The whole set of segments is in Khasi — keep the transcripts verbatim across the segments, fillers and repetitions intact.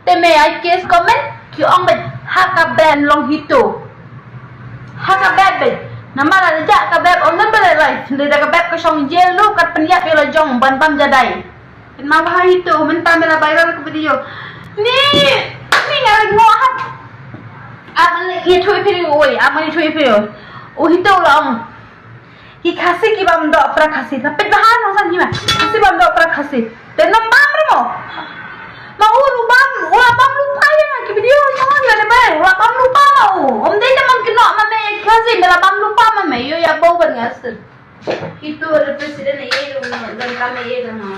Te me ai case comment, ki ong bad ha ka beb long HITO. Ha ka beb bad. Namar la jah ka beb ong nan ba la live. Hynrei da ka beb ka shong jail ruh kat pynïap ïa la jong ban bam jadai. Pynmang ba ha HITO mynta me la viral ka video. Ni ni nga la ngoh hap. Am ni thui phi oi, am ni thui phi oi. U HITO la ong. Ki Khasi ki bam doh pra Khasi. Ka peit ba ha nongsan hima. Khasi bam doh pra Khasi. Te nam bam re mo. Ma u ru bam, u la bam lupa ïa nga ki video ïa nga ïa ne bai. U la bam lupa ma u. Om dei te man ki noh ma me Khasi me la bam lupa ma me. Ïo ïa bau ban nga sir. Itu ada presiden ïa dong dan kami ïa dong.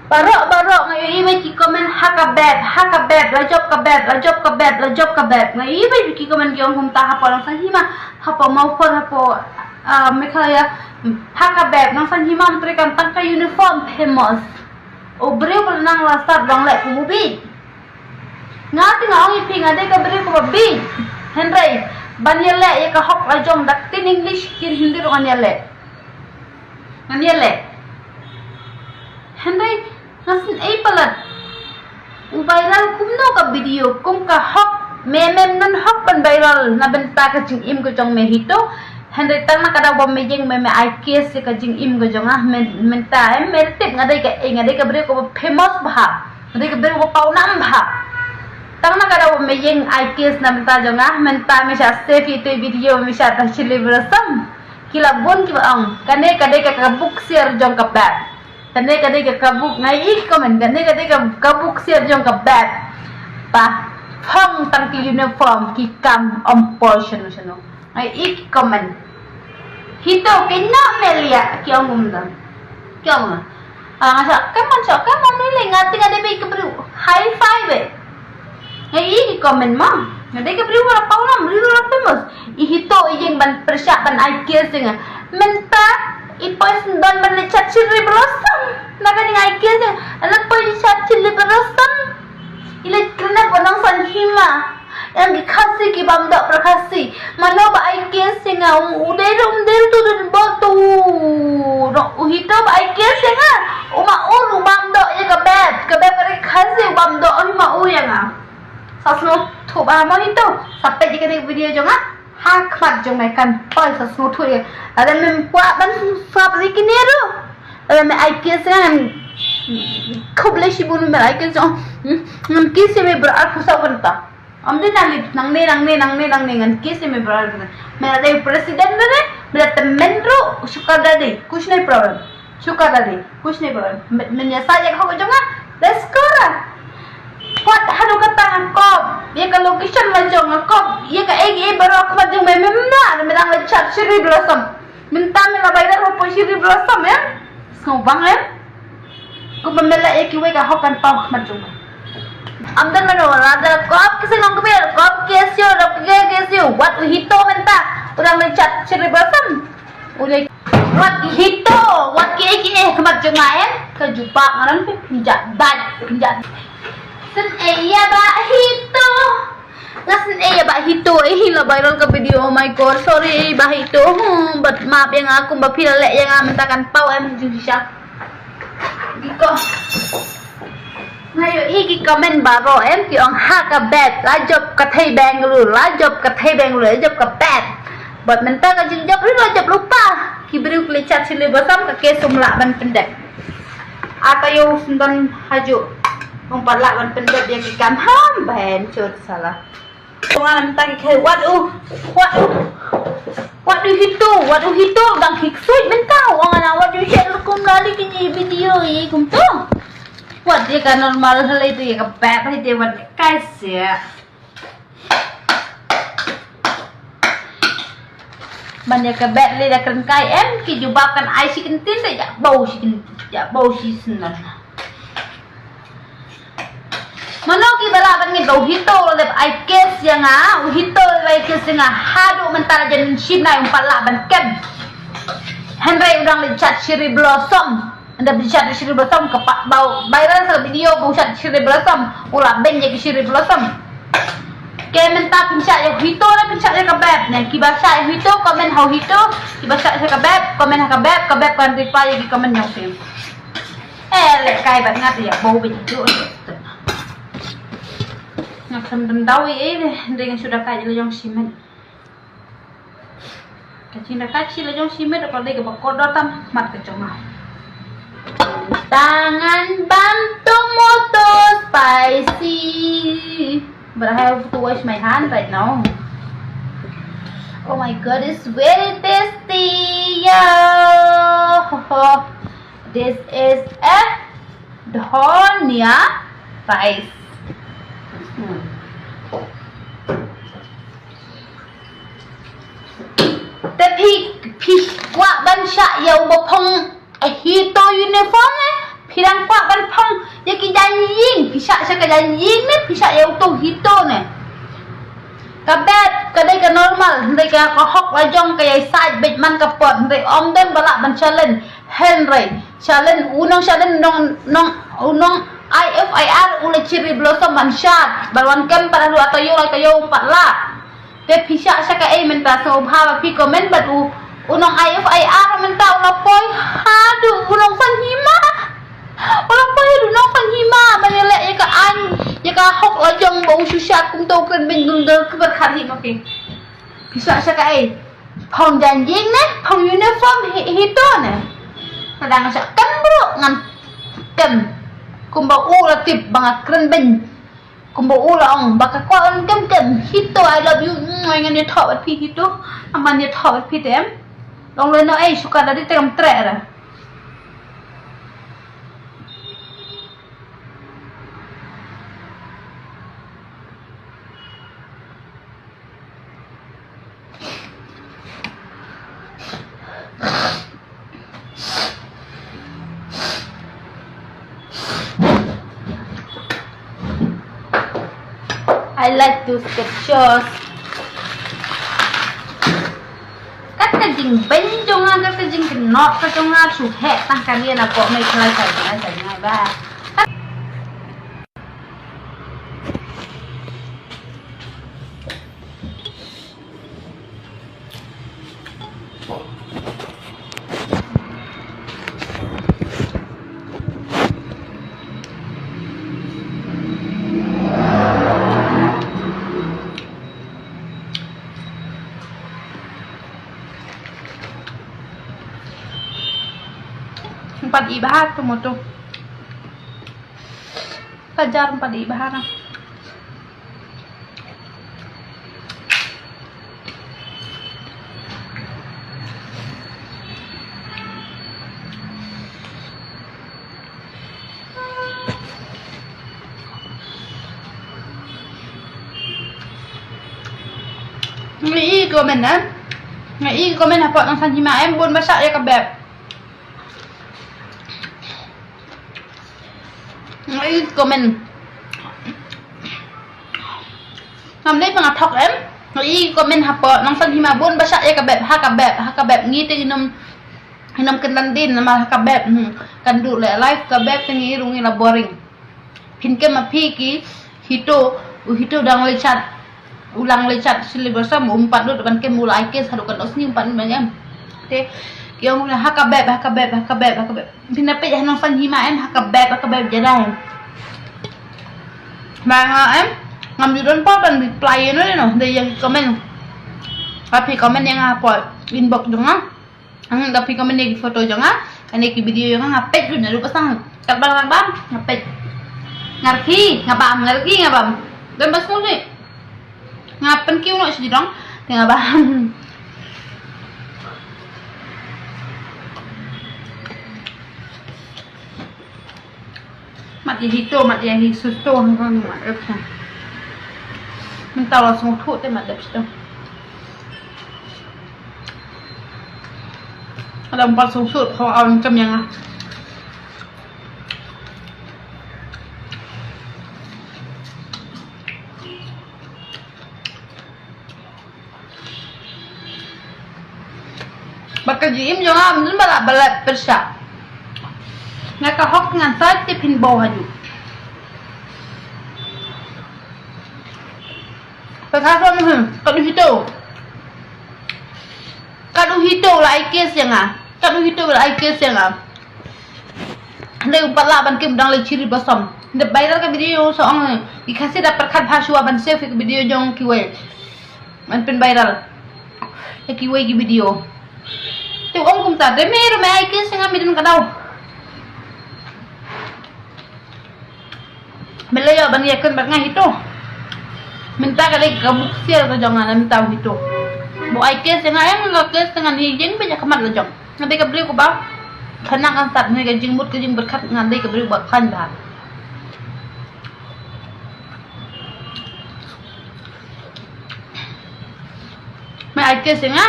Baroh baroh nga ïohi bad ki comment ha ka beb, ha ka beb, la jop ka beb, la jop ka beb, la jop ka beb. Nga ïohi bad ki comment ki ong kumta hapoh Nongsan Hima, hapoh Mawphor, hapoh, ah, Meghalaya, ha ka beb, Nongsan Hima mynta kan tang ka uniform famous. U briew ba nang la start dang leh kum u bit. Nga te nga ong ïa phi nga dei ka briew kaba bit. Hynrei ban ïaleh ïa ka hok la jong da ktien English ktien Hindi ruh ngan ïaleh. Ngan ïaleh. Hynrei nga sngew ei palat. U viral kumno ka video kum ka hok, me mem nan hok ban viral na bynta ka jingim ka jong me HITO. Hynrei tang na ka daw ba me ïeng me me ai case ïa ka jingim ka jong nga, me mynta em me tip nga dei ka ei, nga dei ka briew kaba famous bha. Nga dei ka briew ba paw nam bha. Tang na ka daw ba me ïeng ai case na bynta jong nga, mynta me shah save ïa ito i video me shah ta shili brasam. Ki la bun kiba ong kane ka dei ka kabu ksiar jong ka beb. Kane ka dei ka kabu, nga ïohi ki comment, kane ka dei ka kabu ksiar jong ka beb. Ba phong tang ki uniform ki kam om poi shano shano. Nga ïohi ki comment. HITO ki na me liah ki ong kumta. Ki ong kumta. Ah, nga shah comment, shah comment ni le nga te nga dei beit ka briew hi-fi beit. Nga ïohi ki comment ma. Nga dei ka briew ba la paw nam, briew ba la famous. I HITO i ïeng ban pyrshah ban ai case ïa nga. Mynta i poi sngewdon ban leit chat Cherry Blossom. Na ka jingïeng ai case ïa nga. Leit poi leit chat Cherry Blossom. I leit kren na ka Nongsan Hima. Ïa ki Khasi ki bam doh pra Khasi. Mano ba ai case ïa nga, u dei ruh um dei tu dun bot tu. U HITO ba ai case ïa nga. U ma u ruh bam doh ïa ka beb. Ka beb ka dei Khasi u bam doh u ma u ïa nga. Sa sngewthuh ba mo HITO. Sa peit ïa ka dei video jong nga. Ha khmat jong me kan poi sa sngewthuh ïa. Lada mem kwah ban sngewthuh ïa kine ruh. Lada me ai case ïa nga. Khublei shibun me ai case jong. Ngam case ïa me bra ar phew saw kynta. Am dei nang lip, nang ne, nang ne, nang ne, nang ne, ngan case me bra. Me la dei president de, me la temen ruh, sugar daddy, kuch nahi problem. Sugar daddy, kuch nahi problem. Me, me ïa sa ïa ka hok jong nga, let's go ra. Wat haduh kata nga kop, ïa ka location la jong nga kop, ïa ka ei ei baroh ka jong me, me na, me dang la chat Cherry Blossom. Mynta me la bai da hapoh Cherry Blossom em. Sngewbang em. Kumba me la ïa kiwei ka hok kan paw khmat jong me. Am don mano la da kop ki sngewbang kop ki sio da ki ki sio. Wat u HITO mynta. U dang me chat Cherry Blossom. U dei wat HITO. Wat ki ki eh khmat jong me em. Ka jubab ngaran pe pinjat bat pinjat. Sen eh ïa ba HITO. Nga sngew ïa Bah Hito, eh, hi la viral ka video, oh my God, sorry, Bah Hito, hmm, bad map ïa nga kumba phi la leh ïa nga mynta kan paw em ju shisha. Diko. Nga ïohi ki comment baroh em ki ong ha ka beb, la jop ka thei Bengaluru, la jop ka thei Bengaluru, la jop ka beb. Bad mynta ka jingjop ruh la jop lypa. Ki briew ki la chat Shirley Blossom ka case um lah ban pyndep. Ata ïoh sendon hajuh. Ym pat lah ban pyndep ïa ki kam ham ban chot sala. Ong nga mynta ki khie wat u, wat u, wat u Hito, wat u Hito dang ki ksuid mynta. Ong nga wat u shet rukom lali ki ji video i kumto. Wat ïa ka normal halai tu ïa ka beb halai tu wat kai sia. Man ïa ka beb lei da kren kai em ki jubab kan ai shi kyntien da ïa bau shi kyntien, ïa bau shi snem. Mano ki ba lah ban ngeit ba u Hito u la dep ai case ïa nga, u Hito u la dep ai case ïa nga haduh mynta la jan shi bnai um pat lah ban kem. Hynrei u dang leit chat Shirley Blossom. Ynda pynshah ïa Shirley Blossom ka pat ba u viral sa video ba u shah Shirley Blossom, u la beiñ ïa ki Shirley Blossom. Ke mynta pynshah ïa u Hito ne pynshah ïa ka beb ne, ki ba shah ïa u Hito comment ha u Hito, ki ba shah ïa ka beb comment ha ka beb, ka beb kan reply ïa ki comment jong phi. Eh, leh kai bad nga te ïa bau bad ïa tu. Nga khlem dang daw ei ei de, hynrei nga shu da kai la jong shi miet. Ka jingdakai shi la jong shi miet ka dei kaba kordor tam ha khmat ka jong nga. Tangan bam tomato spicy. But I have to wash my hand right now. Oh my God, it's very tasty. Yeah. This is a dhania rice. Hmm. Te phi, phi kwah ban shah ïa uba phong, eh, HITO uniform, eh? Phi dang kwah ban phong ïa ki jaiñ ïing, phi shah sha ka jaiñ ïing ne phi shah ïa uto HITO ne? Ka bad ka dei ka normal, hynrei ka, ka hok la jong ka ïai sait beit man ka pot, hynrei ym don ba lah ban challenge, hynrei challenge, u nong challenge nong, nong, u nong I F I R u la Cherry Blossom ban shad, ban wan kem pat haduh taïew, taïew pat lah. Te phi shah sha kaei mynta? Sngewbha ba phi comment bad u, u nong I F I R mynta u la poi haduh u nong San Hima. U la poi haduh u nong San Hima ban ïaleh ïa ka aiñ, ïa ka hok la jong ba u shu shad kumto, kren beiñ gun dur kber khat hi ma phi. Phi shah sha kaei? Phong jaiñ ïing ne phong uniform hi, HITO ne? Lada ngan shah kem bro ngan kem. Kumba u la tip ba nga kren beiñ. Kumba u la ong ba ka kwah ban kem kem. HITO, I love you. Ngan ïathoh bad phi HITO. Ngan ïathoh bad phi te em. Long lehnohei, shu kat da dei te kam treh ra. I like to skip shows. Kat ka jingbeiñ jong nga, kat ka jingkynnoh ka jong nga, shu heh tang ka lian hapoh Meghalaya, sa jngai, sa jngai ba. Empat ibarat tu motor. Pajar empat ibarat. Nga i comment, eh? Nga i comment hapoh Nongsan Hima, em, bun ba shah ïa ka beb. Nga i comment. Ngam dei ba nga thok, em. Nga i comment hapoh Nongsan Hima, bun ba shah ïa ka beb, ha ka beb, ha ka beb. Ngi te nginym, nginym kyndandin namar ha ka beb. Hmm. Kan duh leh live ka beb te ngi ruh ngi la boring. Phin kem ma phi ki HITO, u HITO dang leit chat. U dang leit chat Cherry Blossom, um pat lut ban kem, u la ai case haduh katno sngi um pat lut ban kem. Te ki ong ha ka beb, ha ka beb, ha ka beb, ha ka beb. Phin da peit ha Nongsan Hima, em, ha ka beb, ha ka beb jada, em. Ba nga, em, ngam ju don por ban reply ïa no, ïa no, dei ïa ki comment. Ba phi comment ïa nga hapoh inbox jong nga. Ang da phi comment ïa ki photo jong nga, kane ki video jong nga, nga peit ruh naduh ba sdang. Katba nga bam, nga peit. Nga rkhie, nga bam, nga rkhie, nga bam. Don ba sngewsih. Nga pynkiew noh shi jrong, te nga bam. Mat ïa HITO, mat ïa HITO, hangno mat ep sa. Mynta la sngewthuh te mat ep sa. Ada empat sungsut, khaw awn kem ïa nga. Ba ka jingim jong nga ym don ba lah ba la pyrshah. Nga ka hok ngan sa te phin bau haju. Ba ka hok, hmm, ka du HITO. Ka du HITO la ai case ïa nga. Ka du HITO la ai case ïa nga. Hynrei um pat lah ban kiew, dang leh cherry blossom. Hynrei viral ka video, sa ong ki Khasi da pyrkhat bha shuwa ban save ka video jong kiwei. Ban pyn viral ïa kiwei ki video. Te u ong kumta, te me ruh me ai case ïa nga, me don ka daw. Me la ïoh ban ïakren bad nga hito. Mynta ka dei ka buh ksiar ka jong nga na mynta hito. Ba u ai case ïa nga, ïa nga case ïa nga, ni jing ba ïa ka mat la jong. Nga dei ka briew kaba khynnah khynsat, ne ka jingmut ka jingpyrkhat, nga dei ka briew ba khlaiñ bha. Me ai case ïa nga.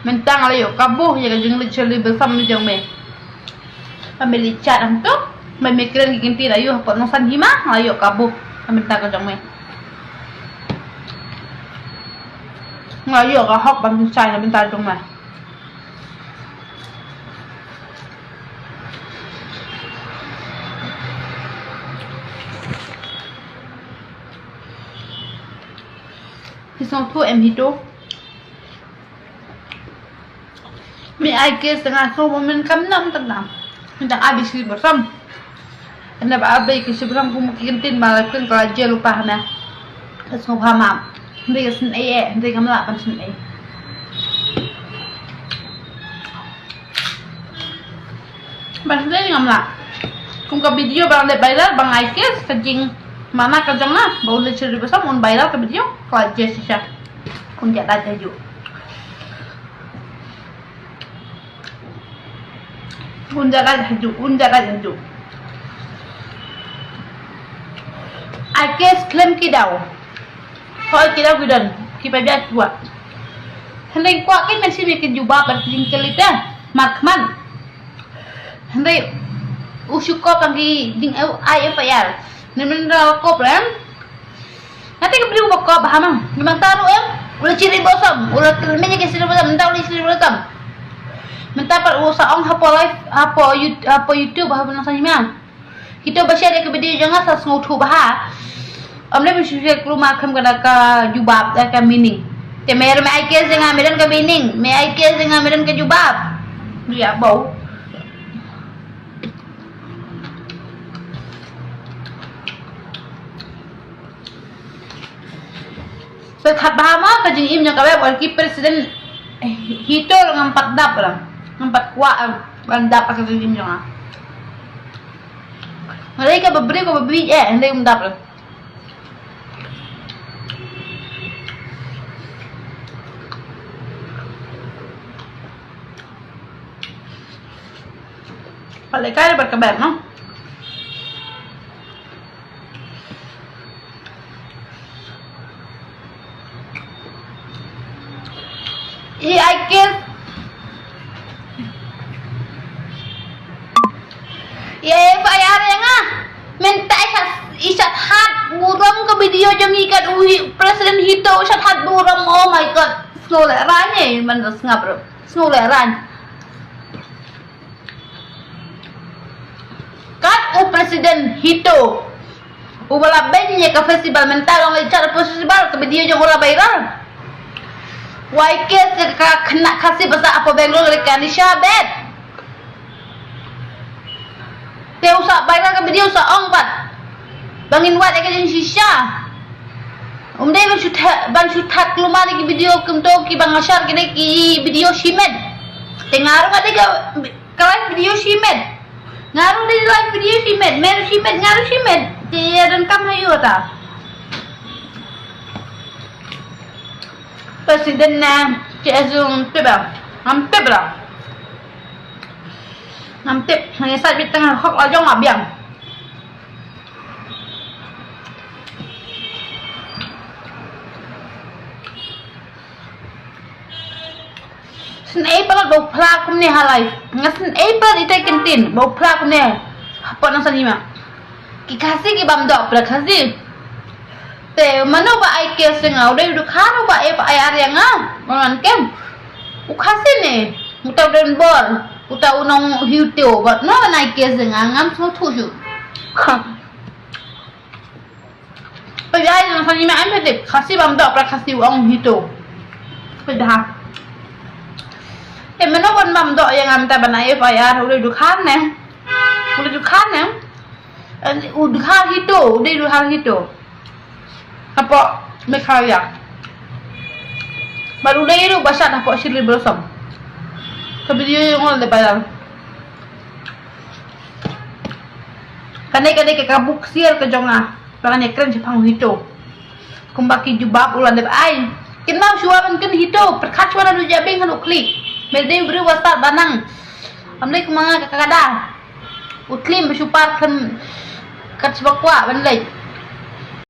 Mynta nga la ïoh kabu ïa ka jingleit sha Ri Basam jong me. Ba me leit chat hangto, ba me kren ki kynti da u hapoh Nongsan Hima, nga la ïoh kabu. Mynta ka jong me, nga la ïoh ka hok ban pynshai na bynta jong me. Phi sngewthuh em hito? Me ai case ïa nga, sngewbha men kam nam tam nam. Mynta a bi sli bosom. Ynda ba a bei ki sli bosom kum ki ktien ba la kren ka la jia lypa hana. Ka sngewbha map. Hynrei ka sngewbha eh, hynrei kam lah ban sngewbha eh. Ba sngewbha ngam lah. Kum ka video ba la dep viral, ba nga ai case, ka jingmana ka jong nga ba un leit sha Ri Basam un viral ka video, ka la jia shisha. Un jia dait hajuh. Un jia dait hajuh, un jia dait hajuh. Ai case khlem ki daw. Hooid ki daw ki don, ki paidbah ki kwah. Hynrei kwah kein ban shim ïa ki jubab bad ki jingkylli te markhmat. Hynrei u shu kop tang ki jing ai F I R. Nangta mynta u kop em. Nga te ka briew ba kop bha ma. Nangta ruh em, u la cherry blossom, u la kyrmen ïa ki cherry blossom, nangta u la cherry blossom. Mynta pat u sa ong hapoh live, hapoh You-, hapoh YouTube, hapoh Nongsan Hima. Kito ba share ïa ka video jong nga sa sngewthuh bha. Ym dei ban shu share klumar khlem ka da ka jubab, da ka meaning. Te me ruh me ai case ïa nga, me don ka meaning, me ai case ïa nga, me don ka jubab. Ïa bau. Pyrkhat bha ma ka jingim jong ka wei, ba ki president hito ruh ngam pat dap ruh, ngam pat kwah ban dap ka jingim jong nga. Nga dei kaba briew kaba bieit eh, hynrei um dap ruh. Pat lehkai bad ka bad ma. Ïa ai case, ïa F I R ïa nga. Mynta i shat, i shat hat burom ka video jong ngi kat u hi-, President hito, shat hat burom, oh my God. Sngew lehraiñ eh, man da sngap ruh. Sngew lehraiñ. Kat u president hito uba la beiñ ïa ka festival, mynta long leit chat festival, ka video jong u la viral. Wai case ïa ka khynnah Khasi ba sah hapoh Bangalore, ka Nisha Bed. Te u sa viral ka video, u sa ong pat ba ngin wad ïa ka jingshisha. Um dei ban shu tha-, ban shu thad klumar ïa ki video kumto kiba nga share, ki dei ki video shimet. Te nga ruh nga dei ka Ka live video shimet. Nga ruh dei live video shimet, me ruh shimet, nga ruh shimet. Te ïa donkam ha ïa uta. President na, te ïa shu tip ba ngam tip ba. Ngam tip, nga ïa sait beit tang ha hok la jong ma biang. Sngewbha palat ba u phla kumne ha live. Nga sngewbha palat ita i kyntien ba u phla kumne hapoh Nongsan Hima. Ki Khasi ki bam doh pra Khasi. Te mano ba ai case ïa nga, u dei u dukhan uba F I R ïa nga. Ba ngan kem. U Khasi ne. Uta u don bor. Uta u nong hiu teo. Ba no ban ai case ïa nga, ngam sngewthuh shuh. Peit bha, Nongsan Hima em, peit, Khasi bam doh pra Khasi, u ong hito. Peit bha. Te mano ban bam doh ïa nga mynta ban ai F I R, u dei u dukhan ne. Udah dukhan em. U dukhan hito, udah dukhan hito. Hapoh Meghalaya. Baru udah iru basat hapoh Shirley Blossom. Ke video yang ngol de bayar. Kane kane ke kabuk sial ke jonga. Pakai ne keren sepang hito. Kumba ki jubab ulan dep ai. Kin mau shua ban kin hito, perkat shua na du jabing kan ukli. Mel dei bru wasta banang. Amle kumanga ka kada. Utlim ba shupar kan kat shibak kwa ban lej.